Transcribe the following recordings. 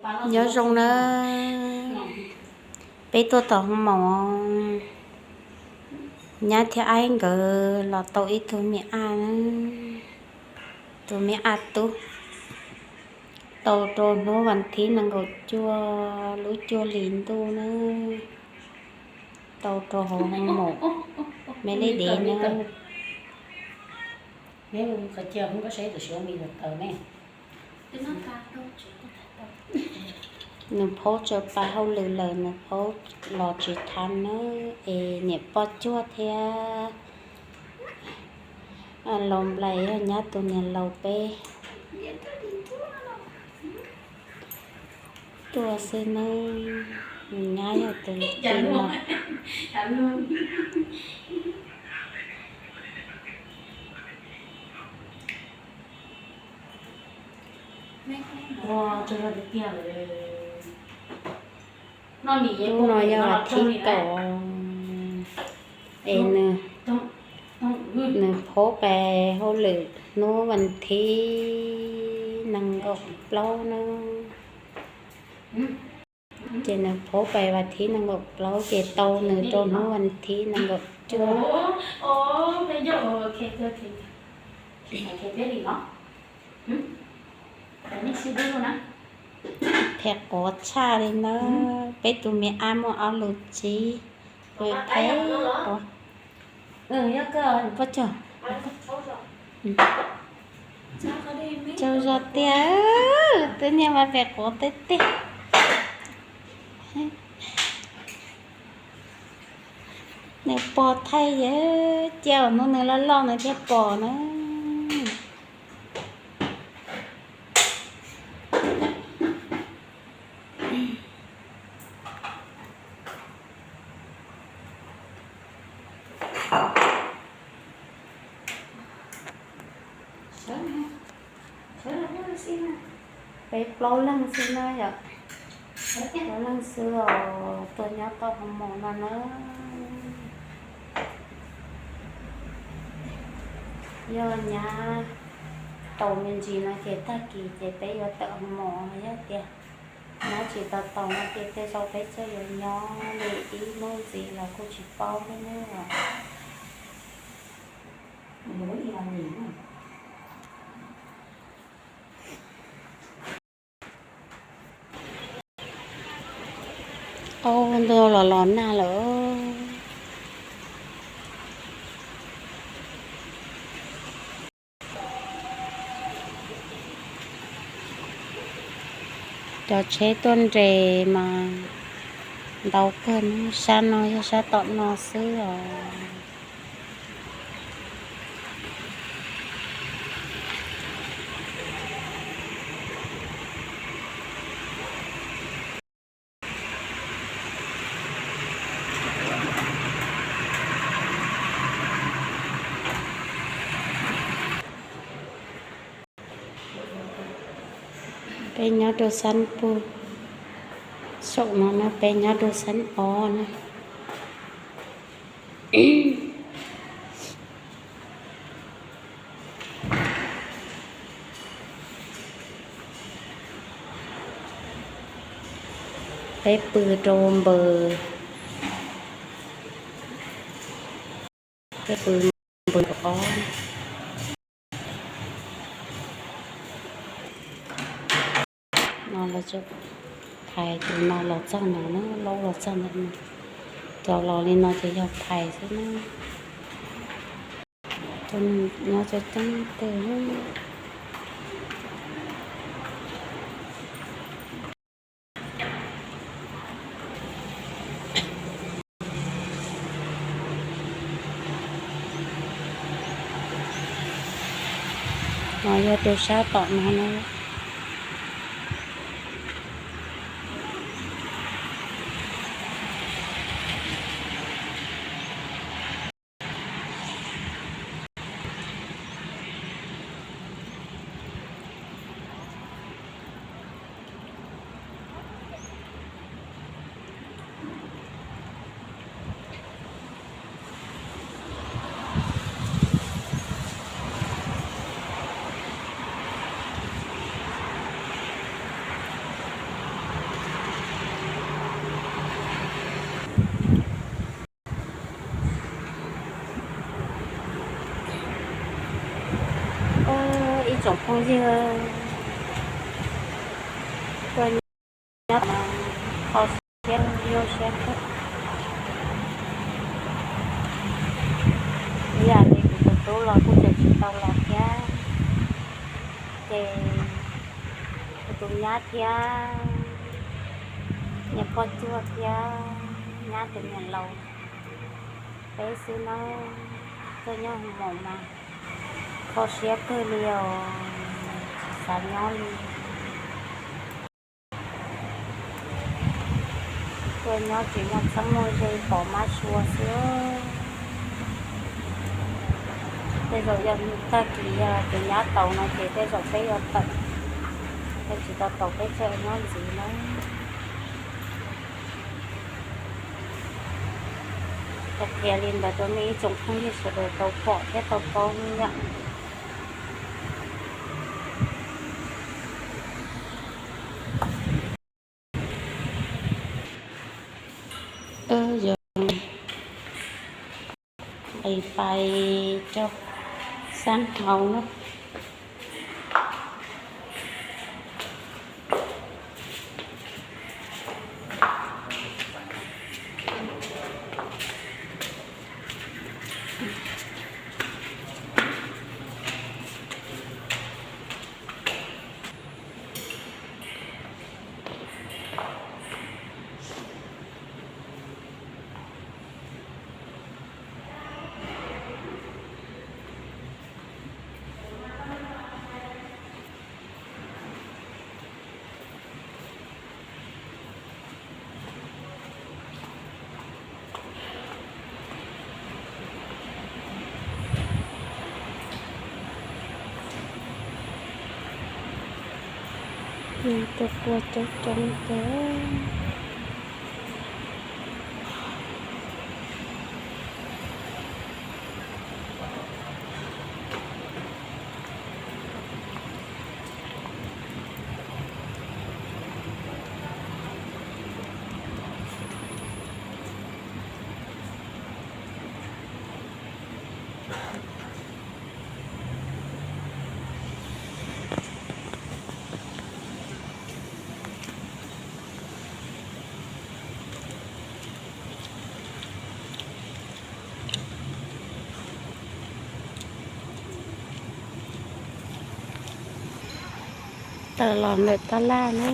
Nyob zoo na, peb tuaj tom hoo maum, nyab thiab aib nkawd los tau ib tug me ab, tus me ab tub, tau rau hnub vas thib nees nkaum cuaj lub cuaj hlis ntuj na, tau rau hauv hoo maum me li dev na. Nws phaub tsaws pas hauj lwm lawm, nws phaub los tsis thab na, es niam poj cuag thiab laus nplais yog nyab tus niam laus peb tuaj xwb na, nws nyab yog tus tij no. Hnub no yog vas thib kaum, es nws phaub pas hauj lwm hnub vas thib nees nkaum plaub na. Ces nws phaub pas vas thib nees nkaum plaub ces tau nws rau hnub vas thib nees nkaum cuaj. Phem quav tshaj li na, peb tus me ab muaj ob lub txib, phem quav. Pob cog, tsaug zog tiag, twb niag mas phem quav tiag tiag. Nws pog thaij yog cia hnub nws loj loj nws thiaj pom na. Peb plaub leeg xwb na yom, plaub leeg xwb os, tuaj nyob tau hoo maum no na. Yog nyab tau me ntsis no ces tag kis ces peb yuav tawm hoo maum, yog tias nyab tsis tau tau no ces tej zaum peb txawj yuav nyob li ib hnub ntxiv los kuj tsis paub thiab na. Au, ntuj los los nag lawm. Cov tsheb tuaj nres mas ntau kawg, sab no yog sab tom no xwb os. Peb nyob rau xab pug saum no na, peb nyob rau xab ob na. Peb pw rau npawg, peb pw npawg ob. No los phais tus no los txog no na, laub los txog ntawm no. Cov los li no ces yog phais xwb na. Cov nyob coob coob tag. No yog rau sab tom no na. Yog tuaj nyob no kho siab nyuaj siab kawg. Ib yam li kuv tus tub los kuj tseem tsis tau los thiab, ces kuv tus nyab thiab niam poj cuag thiab nyab tus niam laus peb xwb nawb. Tuaj nyob hoo maum mas kho siab kawg li os, tsis xav nyob li. Tuaj nyob tsis muaj txheeb muaj ze, pom mab sua xwb. Tej zaum yog tag kis yog tus nyab tau no ces tej zaum peb yuav tawm, peb tsis tau tau peb tseem nyob ntxiv nawb. Qhia li ntawd rau nej ib tsoom phooj ywg sawv daws tau pom thiab tau paub nawb yom. Yog pais pais rau sab hauv na. Cov kua coob coob kawg. Tawm los ntawm tab laj na.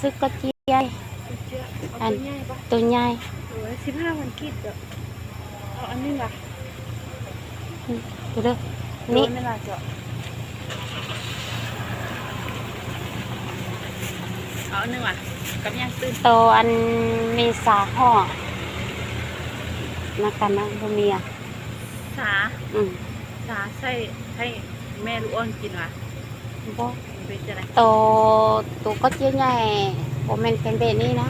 Xwb koj cia, tus nyai. Tau ăn mì xào ho. Nó cà nó bơ mì à? Xà. Ừ. Xà xay, xay me lu ôn chín à? Bố. Tau tus koj cia nyai, bộ mình tem bệ ni nó.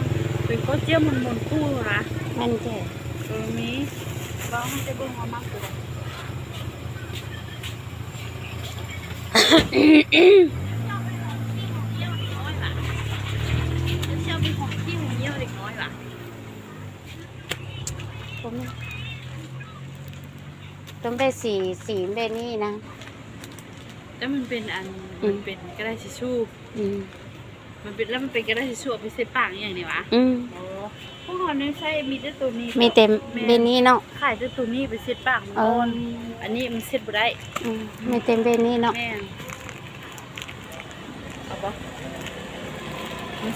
Tus koj cia mùn mùn tu hả? Mình thế. Ừ, mì. Bao nhiêu bông hoa mắc rồi. Tus npe xim, xim npe ni na. Tab mas pem, pem koj daj tsis su. Mas pem, tab mas pem koj daj tsis su pem xej paam yeej ni vas. Pem tes npe ni no. Khais tej tus ni pem xej paam, an ni pem xej pum dai. Pem tes npe ni no. Pem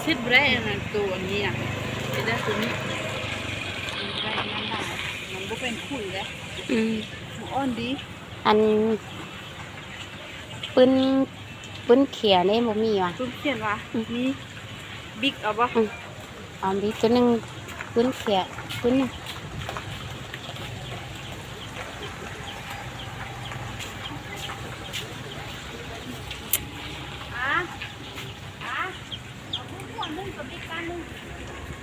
xej pum dai tus ni na. Pem tus ni. An pwb khiav ne mus mi vas. Npib tus neeg pwb khiav pwb neeg. Neeg kom me kab neeg.